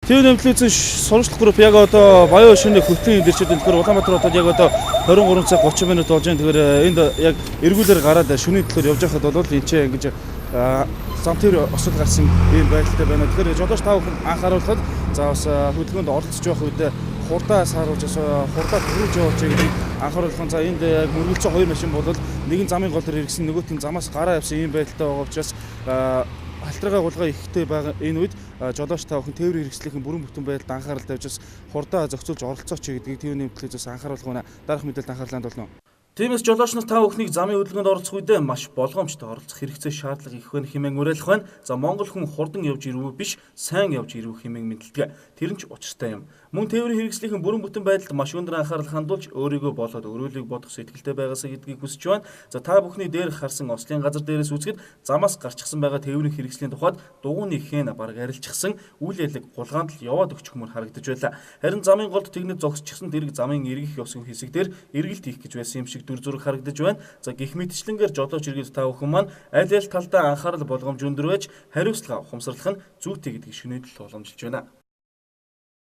ТV нэмтлээсэн сурвалжлах групп яг одоо Баян шөнийн хөтлийн дэрчүүд энэ. Тэгэхээр Улаанбаатар хотод яг одоо 23 цаг 30 минут болж байна. Тэгэхээр энд яг эргүүлэр гараад шөнийн төлөөр явж байхад бол энэ ч ингэж зам тэр осол гарсан ийм байдалтай байна. Тэгэхээр жолооч та бүхэн анхааруулхад за бас хөдөлгөөнд оролцож байх үедээ хурдаа сааруулж бас хурдаа төгрүүлж явуулж гэдгийг анхааруулах нь. За энд яг мөргөлцсөн хоёр машин бол нэг нь замын гол дээр иргэсэн, нөгөөх нь замаас гараа явсан ийм байдалтай байгаа учраас халтрага гулгаа ихтэй байгаа энэ үед жолооч та бүхэн тээврийн хэрэгслийнхэн бүрэн бүтэн байдалд анхаарал тавьж бас хурдаа зохицуулж оролцооч гэдгийг ТV нэмтлээс анхааруулах байна. Дараах мэдээлэлд анхаарлаа хандуулна. Тиймээс жолооч нар та бүхнийг замын хөдөлгөөнд оролцох үедээ маш болгоомжтой оролцох хэрэгцээ шаардлага их байна хэмээн уриалах байна. За Монгол хүн хурдан явж ирвүү биш, сайн явж ирвүү хэмээн мэдлдэг. Тэр нь ч учиртай юм. Мөн тээврийн хэрэгслийнхэн бүрэн бүтэн байдалд маш өндөр анхаарал хандуулж өөрийгөө болоод өрөөлийг бодох сэтгэлтэй байгаасаа гэдгийг хүсэж байна. За та бүхний дээр харсан ослын газар дээрээс үзэхэд замаас гарчихсан байгаа тээврийн хэрэгслийн тухайд дугуйны хэн бараг арилчихсан үйл ялэг гулгаанд л яваад өгчих мөр харагдаж байлаа. Харин замын голд тэгнэж зогсчихсан дэрэг замын эргэх ёсгүй хэсэг дээр эргэлт хийх гэж байсан юм шиг дүр зураг харагдаж байна. За гих мэтчлэнгээр жолооч иргэд та бүхэн маань аль аль талдаа анхаарал болгоомж өндөр байж хариуцлага ухамсарлах нь зүйтэй гэдгийг шөнөдөл уламжилж байна.